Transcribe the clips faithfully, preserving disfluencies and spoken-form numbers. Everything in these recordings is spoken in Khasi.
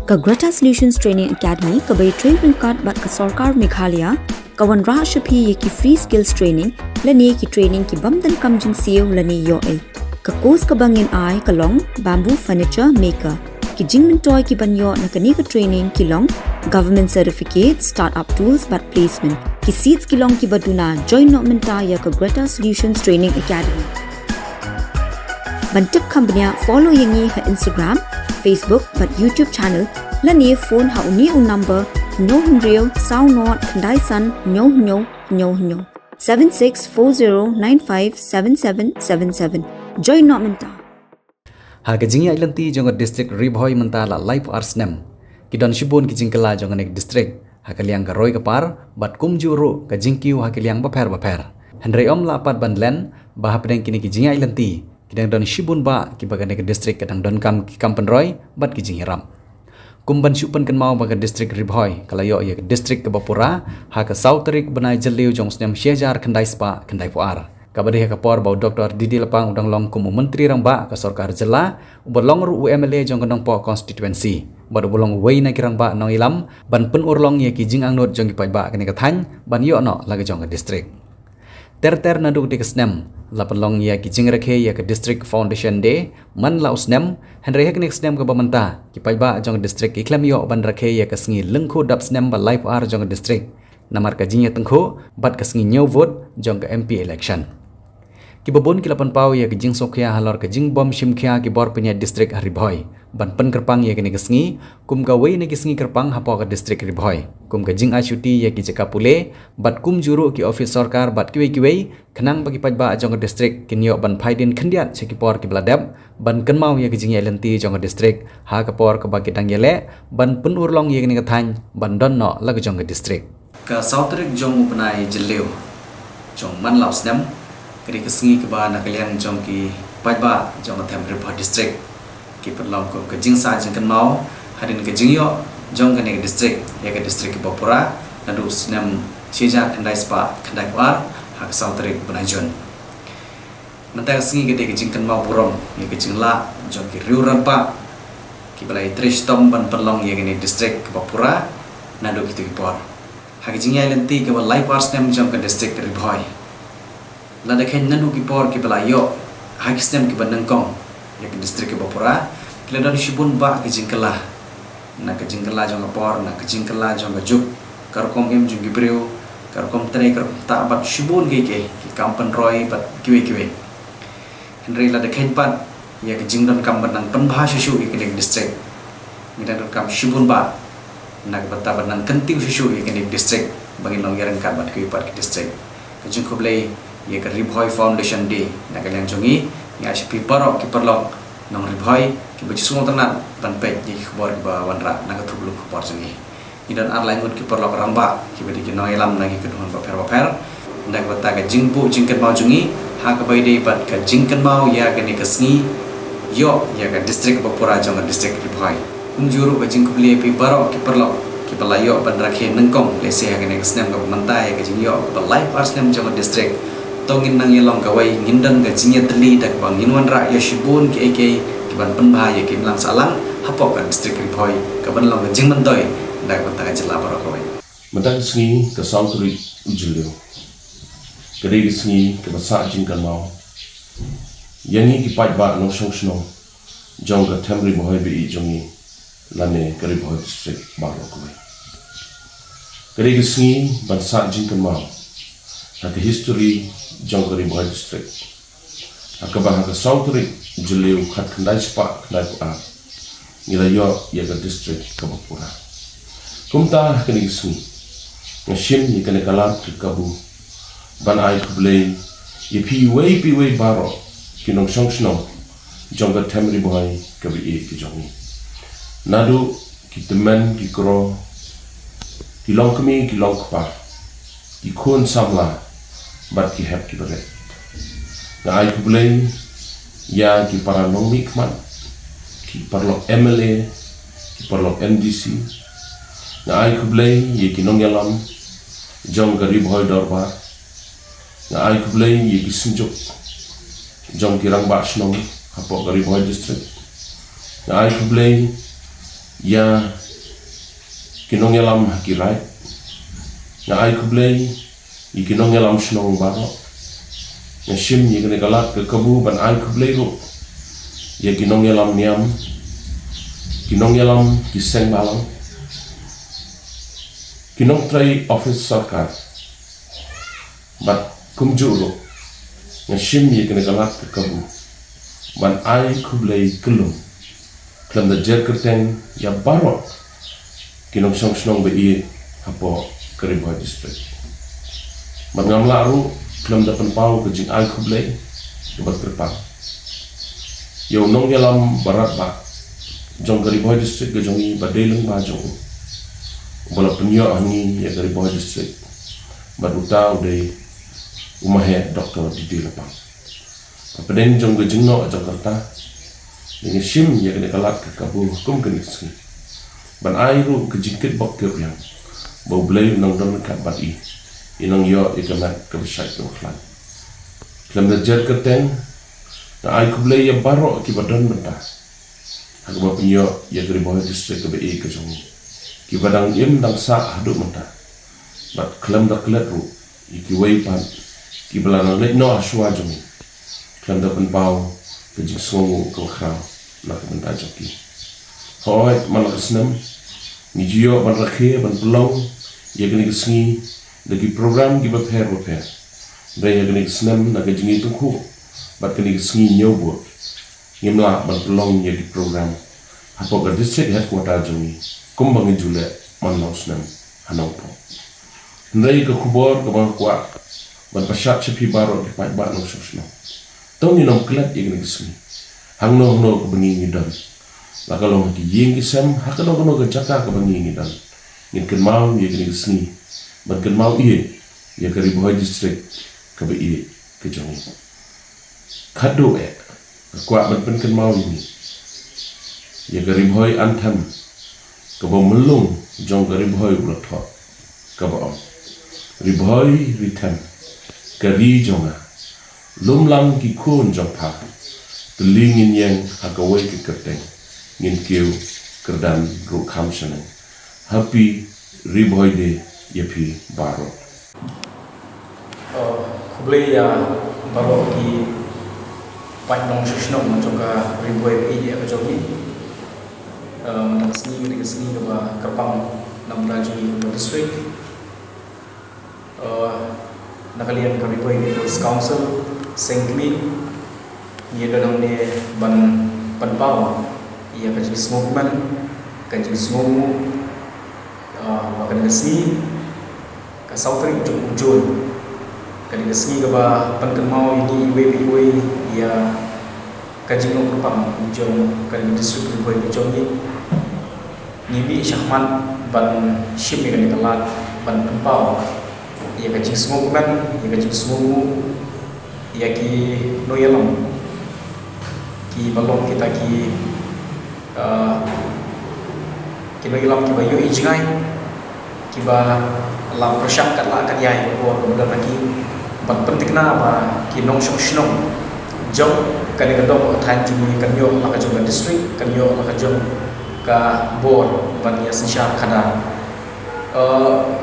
Ka Greta Solutions Training Academy kaba ïatrei ryngkat bad ka sorkar Meghalaya ka wanrah sha phi ïa ki free skills training lane ki training ki bym donkam jingsiew lane ïoh ei. Ka course kaba ngin ai ka long bamboo furniture maker. Ki jingmyntoi kiban ïoh na kane ka training ki long government certificate, start-up tools bad placement. Ki seats ki long kiba duna. Join noh mynta ïa ka Greta Solutions Training Academy. Ban tip kham bniah, follow ïa ngi ha Instagram, Facebook bad YouTube channel lane phone ha une u number: hynñiew hynriew saw nod khyndai san hynñiew hynñiew hynñiew hynñiew, seven six four zero nine five seven seven seven seven. Join noh mynta. Ha ka jingïaid lynti jong ka district Ri Bhoi mynta la laiphew ar snem, ki don shibun ki jingkylla jong kane ka district ha ka liang ka roi ka par bad kumjuh ruh ka jingkiew ha ki liang bapher bapher. Hynrei ym lah pat ban len ba hapdeng kine ki jingïaid lynti ki dang don shibun bah kiba kane ka district ka dang donkam ki kam pynroi bad ki jingïarap. Kum ban shu pynkynmaw ba ka district Ri Bhoi ka la ïoh ïa ka district kaba pura ha ka saw tarik bnai Jylliew jong u snem shi hajar khyndai spah khyndaiphew ar, kaba dei ha ka por ba u Doctor D D Lapang u dang long kum u Myntri Rangbah ka sorkar jylla, uba long ruh u M L A jong ka Nongpoh constituency bad uba long uwei na ki rangbah nongïalam ban pynurlong ïa ki jingangnud jong ki paidbah kane ka thaiñ ban ïoh noh la ka jong ka district. Ter ter naduh kane ka snem la pynlong ïa ki jingrakhe ïa ka District Foundation Day man la u snem, hynrei ha kane ka snem kaba mynta ki paidbah jong ka district ki khlem ïoh ban rakhe ïa ka sngi lyngkhuh dap snem ba laiphew ar jong ka district namar ka jingïatyngkhuh bad ka sngi ñiew vote jong ka M P election. Kiba bun ki la pynpaw ïa ka jingsngewkhia halor ka jingbym shimkhia ki bor pynïaid district ha Ri Bhoi ban pynkyrpang ïa kane ka sngi kum kawei na ki sngi kyrpang hapoh ka district Ri Bhoi, kum ka jingai shuti ïa ki jaka pule bad kumjuh ruh ki ophis sorkar bad kiwei kiwei, khnang ba ki paidbah jong ka district kin ïoh ban phai dien khyndiat sha ki por kiba la dep ban kynmaw ïa ka jingïaid lynti jong ka district ha ka por kaba ki dang ïaleh ban pynurlong ïa kane ka thaiñ ban don noh la ka jong ka district. Ka saw tarik jong u bnai Jylliew jong man la u snem ka dei ka sngi kaba na ka liang jong ki paidbah jong ka them Ri Bhoi district ki pynlong kum ka jingsah jingkynmaw hadien ka jingïoh jong kane ka district ïa ka district kaba pura naduh u snem shi hajar khyndai spah khyndaiphew ar ha ka saw tarik bnai Jun. Mynta ka sngi ka dei ka jingkynmaw burom ïa ka jinglah jong ki riew rangbah kiba la ïatrei shitom ban pynlong ïa kane ka district kaba pura naduh kito ki por. Ha ka jingïaid lynti kaba laiphew ar snem jong ka district Ri Bhoi, lada kheiñ naduh ki por kiba la ïoh ha ki snem kiba nyngkong ïa ka district kaba pura, ki la don shibun bah ki jingkylla, na ka jingkylla jong ka por, na ka jingkylla jong ka juk, ka rukom im jong ki briew, ka rukom trei, ka rukom ktah bad shibun kiei kiei, ki kam pynroi bad kiwei kiwei. Hynrei lada kheiñ pat ïa ka jingdonkam ban nang pynbha shuh shuh ïa kane ka district, ngi dang donkam shibun bah na ka bynta ban nang kyntiew shuh shuh ïa kane ka district ba ngin long ïaryngkat bad kiwei pat ki district. Ka jingkhublei ïa ka Ri Bhoi Foundation Day na ka liang jong ngi, ngi ai sha phi baroh ki paralok nong Ri Bhoi kiba ju sngewtynnat ban peit ïa ki khubor kiba wanrah na ka thuluk khubor jong ngi. Ngi don ar lai ngut ki paralok rangbah kiba dei ki nongïalam na ki kynhun bapher bapher. Na ka bynta ka jingbuh jingkynmaw jong ngi ha kaba ïadei bad ka jingkynmaw ïa kane ka sngi ïoh ïa ka district ba pura jong ka district Ri Bhoi. Kumjuh ruh ka jingkhublei ïa phi baroh ki paralok kiba la ïoh ban rakhe nyngkong lehse ha kane ka snem kaba mynta ïa ka jingïoh kaba laiphew ar snem jong ka district. To ngin nang ïalong kawei, ngin don ka jingïatylli da kaba ngin wanrah ïa shibun kiei kiei kiban pynbha ïa ka imlang sahlang hapoh ka district Ri Bhoi kaban long ka jingmyntoi da ka bynta ka jylla baroh kawei. Mynta ka sngi ka saw tarik u Jylliew ka dei ka sngi kaba sah jingkynmaw ïa ngi ki paidbah nongshong shnong jong ka them Ri Bhoi ba ïeit jong ngi lane ka Ri Bhoi District baroh kawei. Ka dei ka sngi ban sah jingkynmaw ha ka history jong ka Ri Bhoi District, ha kaba ha ka saw tarik Jylliew khatkhyndai spah khyndaiphew ar ngi la ïoh ïa ka district kaba pura. Kumta ha kane ka sngi nga shim ïa kane ka lad ka kabu ban ai khublei ïa phi iwei pa iwei baroh ki nongshong shnong jong ka them Ri Bhoi kaba ïeit ka jong ngi. Naduh ki tymmen ki kro, ki longkmie ki longkpa, ki khun samla bad ki hep ki barit. Nga ai khublei ïa ki para nongmihkhmat, ki paralok M L A, ki paralok M D C. Nga ai khublei ïa ki nongïalam jong ka Ri Bhoi Dorbar. Nga ai khublei ïa ki synjuk jong ki rangbah shnong hapoh ka Ri Bhoi District. Nga ai khublei Ïa ki nongïalam ha ki raid, nga ai khublei ïa ki nongïalam shnong baroh. Nga shim ïa kane ka lad ka kabu ban ai khublei ruh ïa ki nongïalam niam, ki nongïalam ki seng balang, ki nongtrei office sorkar. Bad kumjuh ruh, nga shim ïa kane ka lad ka kabu ban ai khublei kyllum khlem da jer kyrteng ïa baroh ki nongshong shnong ba ïeit hapoh ka Ri Bhoi District. Bad ngam lah ruh khlem da pynpaw ka jingai khublei kaba kyrpang ïa u nongïalam ba radbah jong ka Ri Bhoi District ka jong ngi, ba dei lyngba jong u, uba la pynïoh ha ngi ïa ka Ri Bhoi District. Bad uta u dei u Maheh Doctor D D Lapang. Hapdeng jong ka jingnoh jong ka rta, nga shim ïa kane ka lad ka kabu ha kum kane ka sngi ban ai ruh ka jingkitbok kitrwiang ba U Blei un nang don ryngkat bad i, i nang ïoh ïa ka met kaba shait kaba khlaiñ. Khlem da jer kyrteng, nga ai khublei ïa baroh kiba don bynta ha kaba pynïoh ïa ka Ri Bhoi District kaba ïeit ka jong ngi, kiba dang im dang sah haduh mynta. Bad khlem da klet ruh ïa kiwei pat kiba la nang leit noh ha shuwa jong ngi, khlem da pynpaw ka jingsngewnguh kaba khraw na ka bynta jong ki. Hooid, man la ka snem ngi ju ïoh ban rakhe ban pynlong ïa kane ka sngi da ki program kiba pher bapher. Hynrei ha kane ka snem, na ka jingïatyngkhuh bad kane ka sngi Ñiewbud, ngim lah ban pynlong ïa ki program hapoh ka district headquarter jong ngi kumba ngi ju leh man la u snem ha Nongpoh. Hynrei ka khubor kaba nga kwah ban pynshad sha phi baroh ki paidbah nongshong shnong, to ngin ym klet ïa kane ka sngi. Hangno hangno kaba ngi ngi don, la ka long ha ki ïing ki sem, ha kano kano ka jaka kaba ngi ngi don, ngin kynmaw ïa kane ka sngi ban kynmaw ïa, ïa ka Ri Bhoi District kaba ïeit ka jong ngi. Khadduh eh, nga kwah ban pynkynmaw ïa ngi ïa ka Ri Bhoi anthem kaba myllung jong ka Ri Bhoi u la thoh, kaba ong: Ri Bhoi Ri Them, ka ri jong nga, lum lang ki khun jong pha, tylli ngin ïeng ha kawei ka kyrteng, ngin kiew kyrdan ruh kham shaneng. Happy Ri Bhoi Day ïa phi baroh. Uh, khublei ïa baroh ki paid nongshong shnong jong ka Ri Bhoi P A ka jong ngi. Uh, na ka sngi, na ka sngi kaba kyrpang na ka bynta jong ngi kum ka district. Uh, na ka liang ka Ri Bhoi People's Council Seng Kmie, ngi don hangne ban pynpaw ïa ka jingsngewkmen, ka jingsngewbha, uh, ba kane ka sngi, ka saw tarik jong u Jun, kane ka sngi kaba pynkynmaw ïa ngi iwei pa iwei ïa ka jinglong kyrpang jong kane ka district Ri Bhoi ka jong ngi. Ngi mih shakhmat ban shim ïa kane ka lad ban pynpaw ïa ka jingsngewkmen, ïa ka jingsngewbha ïa ki nongïalam kiba long kita ki, uh, ki nongïalam kiba ïohi jngai, kiba la pyrshang katba lah katba ïai ka por kaba don ha ki ban pynthikna ba ki nongshong shnong jong kane ka dong ka thaiñ jong ngi, kan ïoh la ka jong ka district, kan ïoh la ka jong ka bor ban ïa synshar khadar. Uh,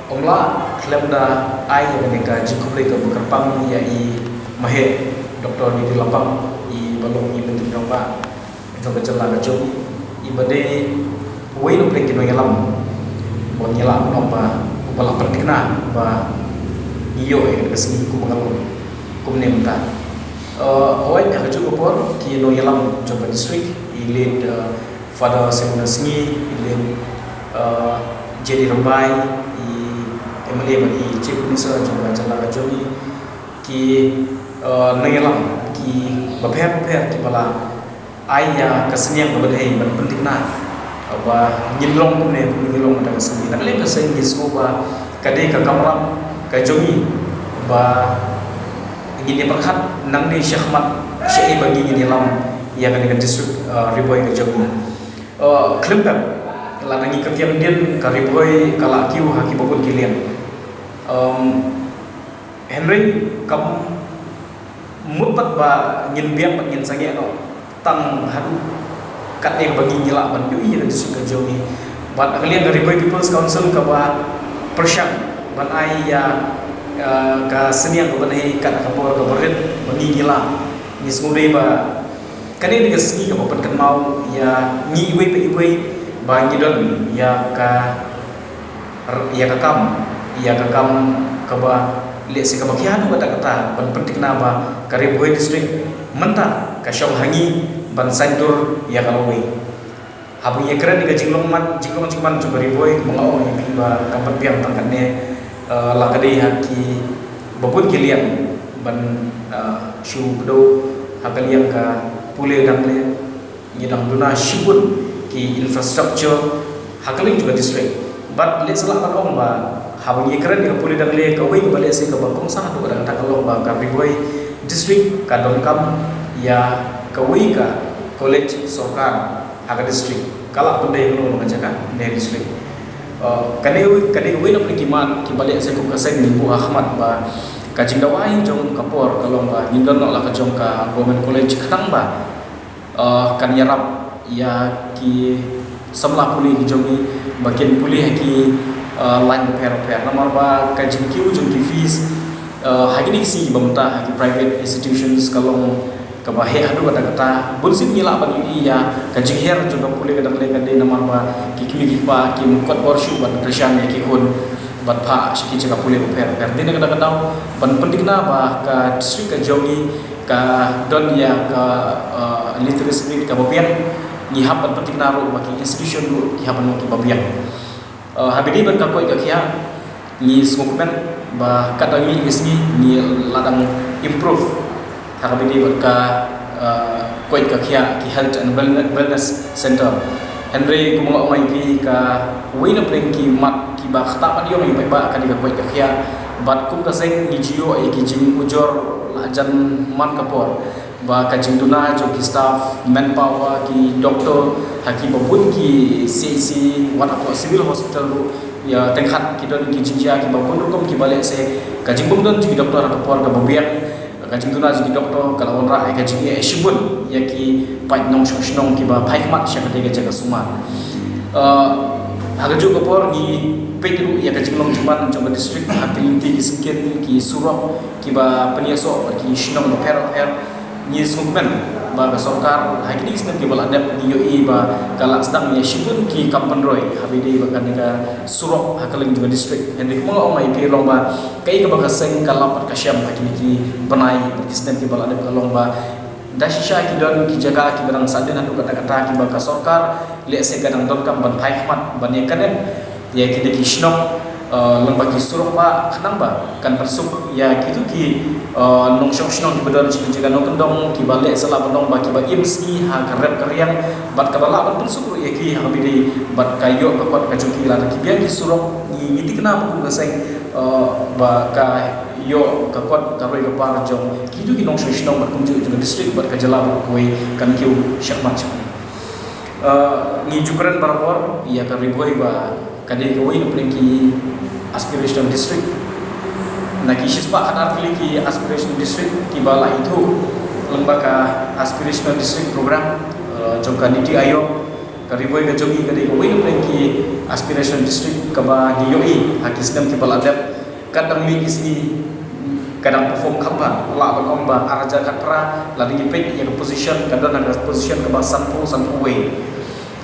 ym lah khlem da ai ïa kane ka jingkhublei kaba kyrpang ïa i Maheh Doctor D D Lapang, iba long i Myntri Rangbah jong ka jylla ka jong ngi, iba dei uwei na pdeng ki nongïalam ba ngi lah ban ong ba uba la pynthikna ba ngi ïoh ïa kane ka sngi kumba ka long kumne mynta. Uh, hooid, ha kajuh ka por ki nongïalam jong ka district, i late, uh, Father Symon Sngi, i late, uh, J D Rymbai, i M L A bad i Chief Minister jong ka jylla ka jong ngi, ki, uh, nongïalam kiba pher bapher kiba la ai ïa ka synñiang kaba dei ban pynthikna ba ngin long kumne, kumne ngin long mynta ka sngi. Na ka liang ka seng ngi sngew ba ka dei ka kamram ka jong ngi ba ngin ïa pyrkhat nangne shakhmat shaei ba ngi ngin ïalam ïa kane ka district, uh, Ri Bhoi ka jong ngi. Uh, khlem pep, lada ngi kyrtiang dien, ka Ri Bhoi ka la kiew ha kiba bun ki liang. Um, Hynrei kam mut pat ba ngin biang bad ngin sangeh noh tang haduh Katne kaba ngi ngi lah ban ïohi ïa ka district ka jong ngi. Bad ha ka liang ka Ri Bhoi People's Council kaba pyrshang ban ai ïa, eh, ka synñiang kaba ngi kat ha ka por kaba rit ba ngi ngi lah. Ngi sngewdei ba kane ka dei ka sngi kaba pynkynmaw ïa ngi iwei pa iwei ba ngi don ïa ka ïa ka kam, ïa ka kam kaba lehse kaba khia haduh katta katta ban pynthikna ba ka Ri Bhoi District mynta ka shong ha ngi ban saiñdur ïa ka lawei. Haba ngi ïakren ïa ka jinglong man, jinglong jingman jong ka Ri Bhoi, kumba nga ong ïa phi ba kam pat biang tang katne, eh, la ka dei ha ki ba bun ki liang ban, eh, shu kdew ha ka liang ka pule dangle. Ngi dang duna shibun ki infrastructure ha ka liang jong ka district. Bad lehse lah ban ong ba haba ngi kren ïa ka pule dangle, kawei kaba lehse kaba kongsan haduh katta katta ka long ba ka Ri Bhoi District ka donkam ïa kawei ka college sorkar ha ka district. Ka lah ban dei ha kano kano ka jaka ne district. Uh, kane, kane kawei na pdeng ki mat kiba lehse kum ka seng ngi buh ha khmat ba ka jingdawa jong ka por ka long ba ngin don noh la ka jong ka government college khnang ba, uh, kan ïarap ïa ki samla pule ki jong ngi ba kin pule ha ki, uh, line bapher bapher. Namar ba ka jingkiew jong ki fees, uh, ha kine ki sngi ba mynta ha ki private institutions ka long kaba heh haduh katta katta. Bunsien ngi lah ban ïohi ïa ka jinghiar jong ka pule ka dang leh ka dei namar ba ki kmie ki kpa kim kot bor shuh ban kyrshan ïa ki khun ban phah sha ki jaka pule bapher bapher. Dei na kata ka daw ban pynthikna ba ka district ka jong ngi ka don ïa ka, uh, literacy rate kaba biang. Ngi hap ban pynthikna ruh ba ki institution ruh ki hap ban long kiba biang. Uh, ha kaba ïadei bad ka koit ka khiah ngi sngewkmen ba katba mih ka sngi ngi la dang improve ha kaba ïadei bad ka, uh, koit ka khiah, ki health and wellne- wellness center. Hynrei kumba nga ong ïa phi, kawei na pdeng ki mat kiba ktah ban ïoh ïa u paidbah ka dei ka koit ka khiah. Bad kum ka seng ngi ju ïoh ïa ki jingujor la jan man ka por ba ka jingduna jong ki staff, manpower, ki doktor ha kiba bun ki C H C, wat hapoh civil hospital ruh, ïa, teng khat ki don ki jingjia kiba bun rukom kiba lehse ka jingbym don jong ki doktor ha ka por kaba biang. Ka jingduna jong ki doktor ka la wanrah ïa ka jingeh shibun ïa ki paid nongshong shnong kiba phai khmat sha katei ka jaka sumar. Uh, ha kajuh ka por ngi peit ruh ïa ka jinglong jingman jong ka district ha ki lynti ki syngkien, ki surok kiba pynïasoh bad ki shnong bapher bapher. Ngi sngewkmen ba ka sorkar ha kine ki snem kiba la dep ngi ïohi ba ka la sdang ïa shibun ki kam pynroi ha kaba ïadei bad kane ka surok ha ka liang jong ka district. Hynrei kumba nga ong ïa phi, long ba kaei kaba ka seng ka lap bad ka shem ha kine ki bnai bad ki snem kiba la dep ka long ba da shisha ki don ki jaka kiba dang sahdien haduh katta katta kiba ka sorkar lehse ka dang donkam ban phai khmat ban ïa connect ïa kine ki shnong, uh, lyngba ki surok ba khnang ba kan pynsuk ïa kito ki, uh, nongshong shnong kiba don sha ki jaka nongkyndong kiba lehse lah ban ong ba kiba im sngi ha ka rep ka riang bad kaba lah ban pynsuk ruh ïa ki ha kaba ïadei bad ka ïoh ka kot ka jong ki. Lada ki biang ki surok ngi, ngi thikna ba kum ka seng, uh, ba ka ïoh ka kot ka roi ka par jong kito ki nongshong shnong bad kumjuh jong ka district bad ka jylla baroh kawei kan kiew shakhmat shakhmat. Uh, ngi ju kren barabor ïa ka Ri Bhoi ba ka dei kawei na pdeng ki aspirational district. Na ki shispah khatar tylli ki aspirational district kiba la ithuh lyngba ka aspirational district program, uh, jong ka NITI Aayog, ka Ri Bhoi ka jong ngi ka dei kawei na pdeng ki aspirational district kaba ngi ïohi ha ki snem kiba la dep. Katba mih ki sngi ka dang perform kham bha, lah ban ong ba ar hajar khatphra, lada ngi peit ïa ka position ka don ha ka position kaba sanphew, sanphew wei.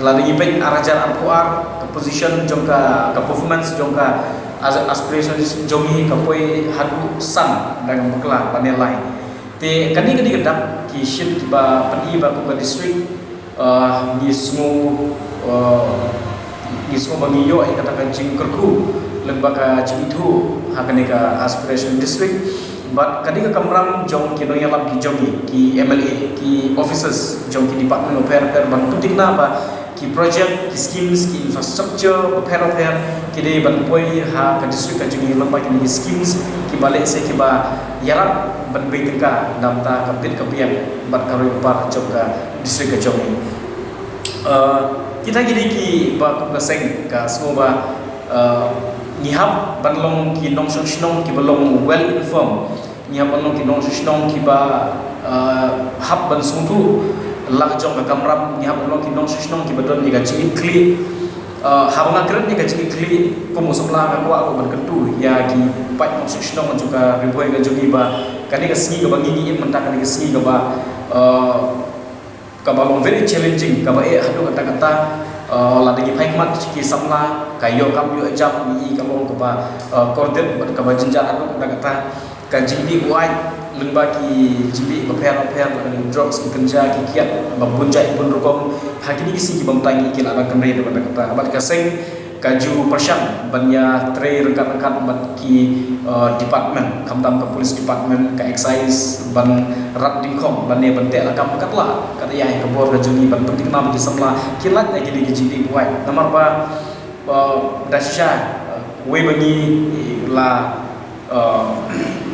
Lada ngi peit ar hajar arphew ar, ka position jong ka, ka performance jong ka as-, aspiration jong ngi ka poi haduh san, dang bakla lane lai. Te kane ka dei ka dak ki shin kiba pyni ba kum ka district, uh, ngi sngew, uh, ngi sngew ba ngi ïoh ïa kata ka jingkyrkhu lyngba ka jingithuh ha kane ka aspiration district. Bad ka dei ka kamram jong ki nongïalam ki jong ngi, ki M L A, ki officers jong ki department bapher bapher ban pynthikna ba ki project, ki schemes, ki infrastructure bapher bapher ki dei ban poi ha ka district ka jong ngi lyngba kine ki schemes kiba lehse kiba ïarap ban bei tyngka na bynta ka bit ka biang bad ka roi ka par jong ka district ka jong ngi. Uh, kita ki dei kiba kum ka seng ka sngew ba, uh, ngi hap ban long ki nongshong shnong kiba long well informed. Ngi hap ban long ki nongshong shnong kiba, uh, hap ban sngewthuh La ka jong ka kamram ngi hap ban long ki nongshong shnong kiba don ïa ka jingkitkhlieh. Eh, haba nga kren ïa ka jingkitkhlieh kum u samla nga kwah ruh ban kyntu ïa ki paid nongshong shnong jong ka Ri Bhoi ka jong ngi ba kane ka sngi kaba ngi ngi im mynta kane ka sngi kaba, eh, kaba long very challenging, kaba eh haduh katta katta, eh, lada ngi phai khmat ki samla ka ïoh kam ïoh jam ngi i ka long kaba, eh, kordit bad kaba jynjar haduh katta katta. Ka jingdih buaid lyngba ki jingdih bapher bapher, lada ngi drugs, ki kynja, ki kiad ba bun jait bun rukom, ha kine ki sngi ki bym tang ki la dang kynrei haduh katta katta. Bad ka seng ka ju pyrshang ban ïa trei ryngkat ryngkat bad ki, eh, department, khamtam ka police department, ka excise, ban rat dyngkhong lane ban teh lakam katla, kat ïa ka bor ka jong ngi ban pynthikna ba ki samla kin lait na kine ki jingdih buaid. Namar ba, eh, da shisha, eh, wei ba ngi la, eh,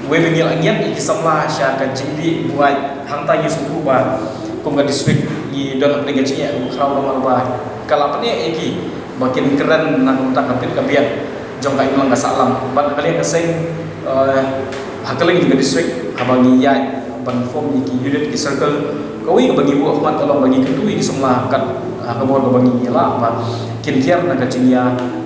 wei ba ngi la ngiat ïa ki samla sha ka jingdih buaid, hangta ngi sngewthuh ba kum ka district ngi don hapdeng ka jingeh kaba khraw namar ba ka la pyneh ïa ki ba kin kren na ka bynta ka bit ka biang jong ka imlang ka sahlang. Bad na ka liang ka seng, eh, ha kylleng jong ka district haba ngi ïaid ban form ïa ki unit, ki circle, kawei kaba ngi buh khmat ka long ba ngi kyntu ïa ki samla kat ha ka bor kaba ngi ïalah ba kin kiar na ka jingïa,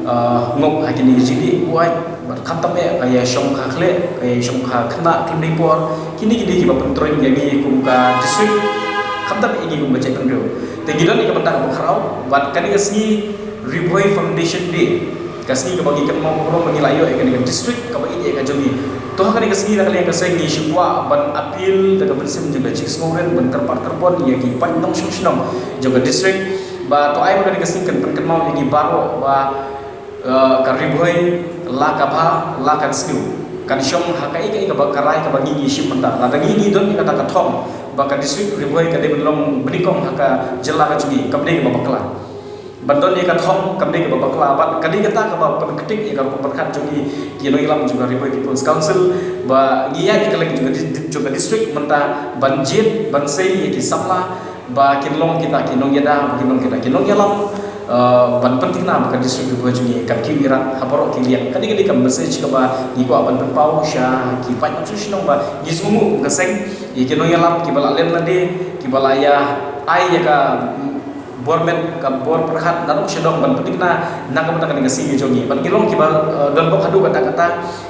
eh, ngop ha kine ki jingdih buaid. Bad khamtam eh ka ïa shong kha khleh, ka ïa shong kha khynnah khlem dei por, kine ki dei kiba pyntroiñ ïa ngi kum ka district, khamtam eh ngi kum ka jaitbynriew. Te ngi don ïa ka bynta kaba khraw bad kane ka sngi Ri Bhoi Foundation Day, ka sngi kaba ngi kynmaw burom ba ngi la ïoh ïa kane ka district kaba ïeit ïa ka jong ngi. To ha kane ka sngi na ka liang ka seng ngi shu kwah ban appeal da ka mynsiem jong ka jingsngewrit ban kyrpad kyrpon ïa ki paid nongshong shnong jong ka district ba to ai ba kane ka sngi kan pynkynmaw ïa ngi baroh ba, eh, ka Ri Bhoi la ka bha la kan sniew, kan shong ha kaei kaei kaba ka rai kaba ngi ngi shim mynta. Lada ngi ngi don ïa kata ka thong ba ka district Ri Bhoi ka dei ban long banyngkong ha ka jylla ka jong ngi, kam dei kaba bakla. Ban don ïa ka thong kam dei kaba bakla bad ka dei kata kaba pynktik ïa ka rukom pyrkhat jong ngi ki nongïalam jong ka Ri Bhoi People's Council ba ngi ïaid ïa ka leng jong ka dis-, jong ka district mynta ban jied ban sei ïa ki samla ba kin long kita ki nongïada, ba kin long kita ki nongïalam, eh, ban pynthikna ba ka district Ri Bhoi jong ngi kan kiew ïarap ha baroh ki liang. Kane ka dei ka message kaba ngi kwah ban pynpaw sha ki paid nongshong shnong ba ngi sngewnguh kum ka seng ïa ki nongïalam kiba la len lade, kiba la ïa ai ïa ka bor met, ka bor pyrkhat naduh sha dong ban pynthikna na ka bynta kane ka sngi jong ngi. Bad ngi long kiba, eh, don bok haduh katta katta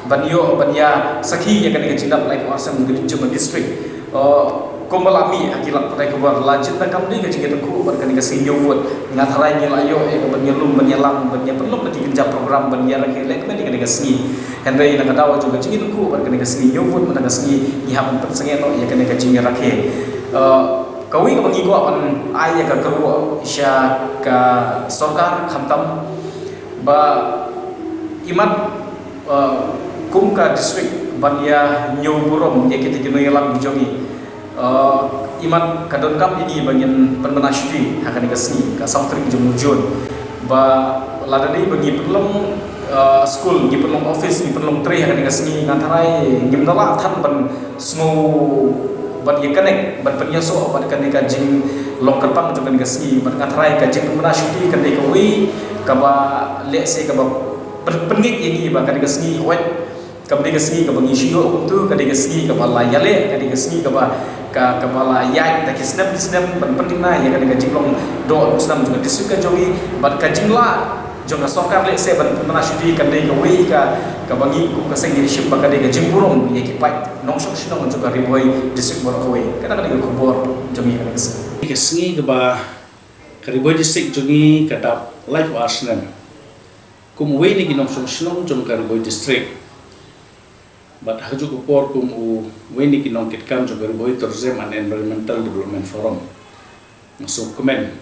ban ïoh ban ïa sakhi ïa kane ka jingdap lai phew ar snem jong ka district. Eh, kumba la mih ha ki lad pathai khubor, la jin da kam dei ka jingïatyngkhuh bad kane ka sngi ñiew vote. Nga tharai ngi la ïoh ïa ka ban ïalum, ban ïalang, ban ïapynlong da ki kynja program ban ïarakhe lehkmen ïa kane ka sngi. Hynrei na ka daw jong ka jingïatyngkhuh bad kane ka sngi ñiew vote, mynta ka sngi ngi hap ban pynsangeh noh ïa kane ka jingïarakhe. Eh, kawei kaba ngi kwah ban ai ïa ka kyrwoh sha ka sorkar khamtam ba imat, eh, kum ka district ban ïa ñiew burom ïa kita ki nongïalam ki jong ngi. Eh, imat ka donkam ïa ngi ba ngin pynbna shuti ha kane ka sngi ka saw tarik jong u Jun. Ba lada dei ba ngi pynlong, eh, skul, ngi pynlong office, ngi pynlong trei ha kane ka sngi, nga tharai ngim da lah than ban sngew ban ïa connect, ban pynïasoh bad kane ka jinglong kyrpang jong kane ka sngi. Bad nga tharai ka jingpynbna shuti kan dei kawei kaba lehse kaba pyn-, pynngeit ïa ngi ba kane ka sngi hooid kam dei ka sngi kaba ngi shu ïoh kumto, ka dei ka sngi kaba la ïaleh, ka dei ka sngi kaba, ka, kaba la ïaid da ki snem ki snem ban pynthikna ïa kane ka jinglong doh dohsnam jong ka district ka jong ngi bad ka jinglah jong ka sorkar lehse ban pynbna shuti kan dei kawei ka, kaba ngi kum ka seng ngi shim ba ka dei ka jingburom ïa ki paid nongshong shnong jong ka Ri Bhoi district baroh kawei. Kata ka dei ka khubor jong ngi ha kane ka sngi. Ka sngi kaba ka Ri Bhoi district jong ngi ka dap laiphew ar snem kum uwei na ki nongshong shnong jong ka Ri Bhoi district. Bad ha kajuh ka por kum uwei na ki nongkitkam jong ka Ri Bhoi Tourism and Environmental Development Forum, nga sngewkmen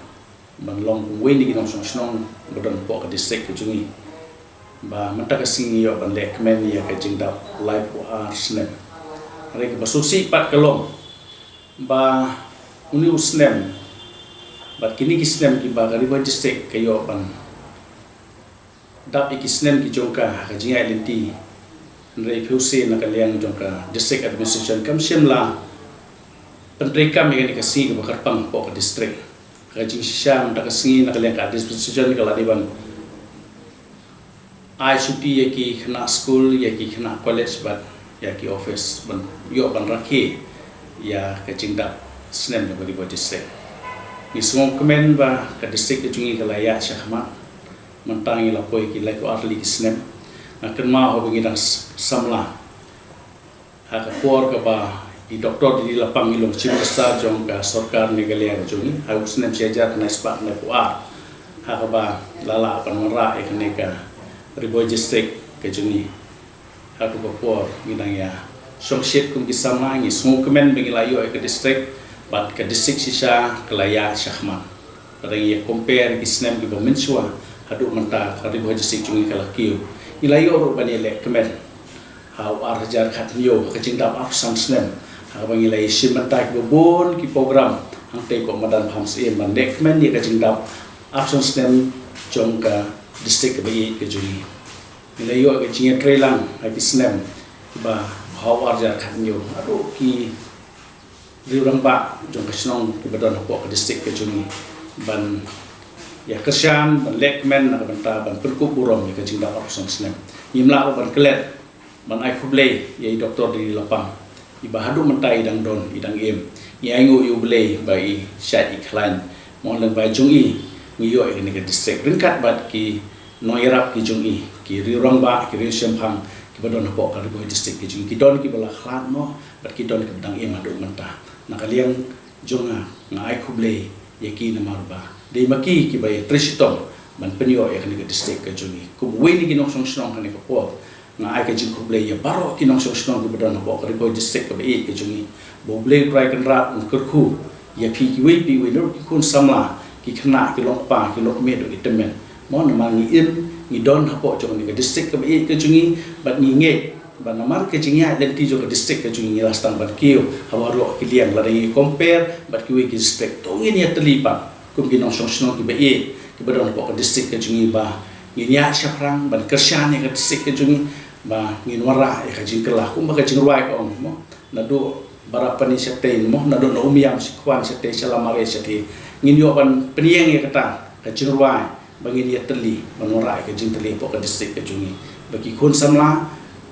ban long kum uwei na ki nongshong shnong ba don hapoh ka district ka jong ngi. Ba mynta ka sngi ngi ïoh ban lehkmen ïa ka jingdap laiphew ar snem. Hynrei kaba sngewsih pat ka long ba une u snem bad kine ki snem kiba ka Ri Bhoi district ka ïoh ban dap ïa ki snem ki jong ka ha ka jingïaid lynti. Hynrei phi u seh na ka liang jong ka district administration kam shym la pyntreikam ïa kane ka sngi kaba kyrpang hapoh ka district. Ha ka jingshisha mynta ka sngi na ka liang ka administration ka la dei ban ai shuti ïa ki khynnah skul, ïa ki khynnah college bad ïa ki office ban ïoh ban rakhe ïa ka jingdap snem jong ka Ri Bhoi district. Ngi sngewkmen ba ka district ka jong ngi ka la ïaid shakhmat. Mynta ngi la poi ki laiphew ar tylli ki snem. Nga kynmaw haba ngi dang s- samla, ha ka por kaba i Doctor D D Lapang i long Chief Minister jong ka sorkar Meghalaya ka jong ngi, ha u snem shi hajar khyndai spah khyndai phew ar, ha kaba la lah ban wanrah ïa kane ka Ri Bhoi District ka jong ngi. Haduh ka por ngi dang ïa shongshit kum ki samla, ngi sngewkmen ba ngi la ïoh ïa ka district, bad ka district shisha ka la ïaid shakhmat. Lada ngi ïa compare ki snem kiba mynshuwa, haduh mynta ka Ri Bhoi District jong ngi ka la kiew. Ngi la ïoh ruh ban ïaleh kmen ha u ar hajar khathynñiew, ha ka jingdap arphew san snem, ha kaba ngi la ïa shim bynta kiba bun ki program hangtei hapoh madan Bham Syiem ban leh kmen ïa ka jingdap arphew san snem jong ka district kaba ïeit ka jong ngi. Ngi la ïoh ka jingïatreilang ha ki snem kiba ha u ar hajar khathynñiew, haduh ki riew rangbah jong ka shnong kiba don hapoh ka district ka jong ngi ban ïa kyrshan, ban leh kmen na ka bynta ban pynkup burom ïa ka jingdap arphew san snem. Ngim lah ruh ban klet ban ai khublei ïa i Doctor D D Lapang, iba haduh mynta i dang don, i dang im. Ngi ainguh ïa U Blei ba i shait i khlaiñ. Mo, lyngba jong i ngi ïoh ïa kane ka district ryngkat bad ki nongïarap ki jong i, ki riew rangbah, ki riew shemphang kiba don hapoh ka Ri Bhoi District ki jong i, ki don kiba la khlad noh bad ki don kiba dang im haduh mynta. Na ka liang jong nga, nga ai khublei ïa ki namar ba dei ma ki kiba ïatrei shitom ban pynïoh ïa kane ka district ka jong i. Kum uwei na ki nongshong shnong kane ka por, nga ai ka jingkhublei ïa baroh ki nongshong shnong kiba don hapoh ka Ri Bhoi District kaba ïeit ka jong i. Ba U Blei U Trai Kynrad un kyrkhu ïa phi kiwei pa kiwei, na ruh ki khun samla, ki khynnah, ki longkpa, ki longkmie, ki tymmen. Mo, namar ngi im, ngi don hapoh jong kane ka district kaba ïeit ka jong i, bad ngi ngeit ba namar ka jingïaid lynti jong ka district ka jong ngi, ngi la sdang ban kiew ha baroh ki liang, lada ngi compare bad kiwei ki district. To ngin ïatylli pat kum ki nongshong shnong kiba ïeit kiba don hapoh ka district ka jong ngi ba ngin ïaid shaphrang ban kyrshan ïa ka district ka jong ngi, ba ngin wanrah ïa ka jingkylla kumba ka jingrwai ka ong, mo. Naduh Barapani shatei, mo, naduh na Umiam, sha Khwan shatei, sha Lamare shatei. Ngin ïoh ban pynïeng ïa kata ka jingrwai ba ngin ïatylli ban wanrah ïa ka jingtylli hapoh ka district ka jong ngi, ba ki khun samla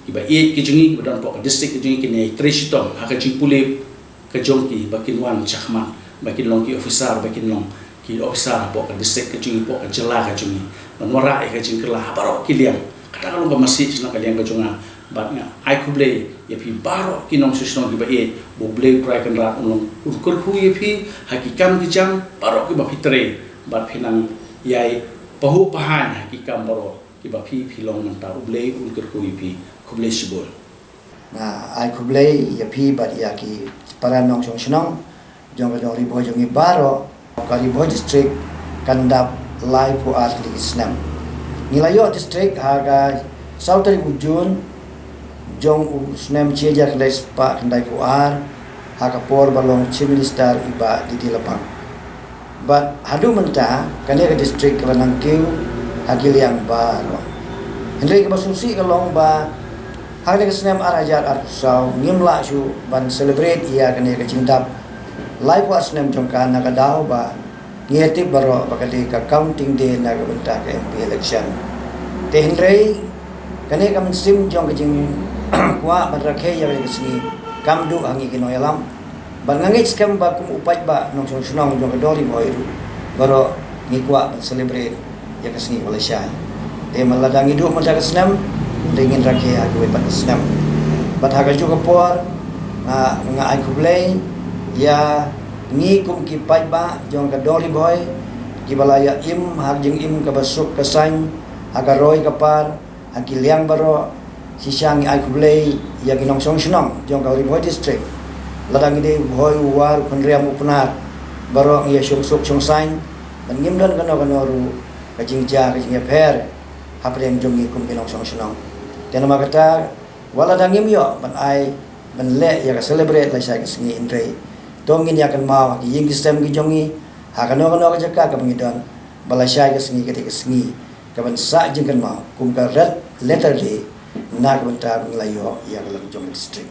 kiba ïeit ki jong ngi kiba don hapoh ka district ka jong ngi kin ïatrei shitom ha ka jingpule ka jong ki, ba kin wan shakhmat, ba kin long ki officer, ba kin long ki officer hapoh ka district ka jong ngi, hapoh ka jylla ka jong ngi, ban wanrah ïa ka jingkylla ha baroh ki liang. Kata ka long ka message na ka liang ka jong nga. Bad nga ai khublei ïa phi baroh ki nongshong shnong kiba ïeit, ba U Blei U Trai Kynrad un long, un kyrkhu ïa phi ha ki kam ki jam baroh kiba phi trei, bad phin nang ïai pahuh pahaiñ ha ki kam baroh kiba phi, phi long mynta. U Blei un kyrkhu ïa phi. Khublei shibun. Nga ai khublei ïa phi bad ïa ki para nongshong shnong jong ka dong Ri Bhoi jong ngi baroh. Ka Ri Bhoi District kan dap laiphew ar tylli ki snem. Ngi la ïoh district ha ka saw tarik u Jun jong u snem shi hajar khyndai spah khyndai phew ar, ha ka por ba long Chief Minister i Bah D D Lapang. Bad haduh mynta kane ka district ka la nang kiew ha ki liang baroh. Hynrei kaba sngewsih ka long ba ha kane ka snem ar hajar arphew saw ngim lah shuh ban celebrate ïa kane ka jingdap laiphew ar snem jong ka, na ka daw ba ngi tip baroh ba ka dei ka counting day na ka bynta ka M P election. Te hynrei kane ka mynsiem jong ka jingkwah ban rakhe ïa kane ka sngi kam duh ha ngi ki nongïalam. Bad nga ngeit skhem ba kum u paidbah nongshong shnong jong ka dong Ri Bhoi ruh baroh ngi kwah ban celebrate ïa ka sngi ba la shai. Te man lada ngi duh mynta ka snem, te ngin rakhe ha kiwei pat ki snem. Bad ha kajuh ka por nga, nga ai khublei ïa ngi kum ki paidbah jong ka dong Ri Bhoi kiba la ïa im ha ka jingim kaba suk ka saiñ, ha ka roi ka par, ha ki liang baroh. Shisha ngi ai khublei ïa ki nongshong shnong jong ka Ri Bhoi District. Lada ngi dei u Bhoi, u War, u Khynriam, u Pnar, baroh ngi ïa shong suk shong saiñ, bad ngim don kano kano ruh ka jingjia ka jingïapher hapdeng jong ngi kum ki nongshong shnong. Te namar kata, wat lada ngim ïoh ban ai, ban leh ïa ka celebrate lashai ka sngi, hynrei to ngin ïa kynmaw ha ki ïing ki sem ki jong ngi, ha kano kano ka jaka kaba ngi don, ba lashai ka sngi ka dei ka sngi kaban sah jingkynmaw kum ka Red Letter Day na ka bynta ba ngi la ïoh ïa ka lok jong ka district.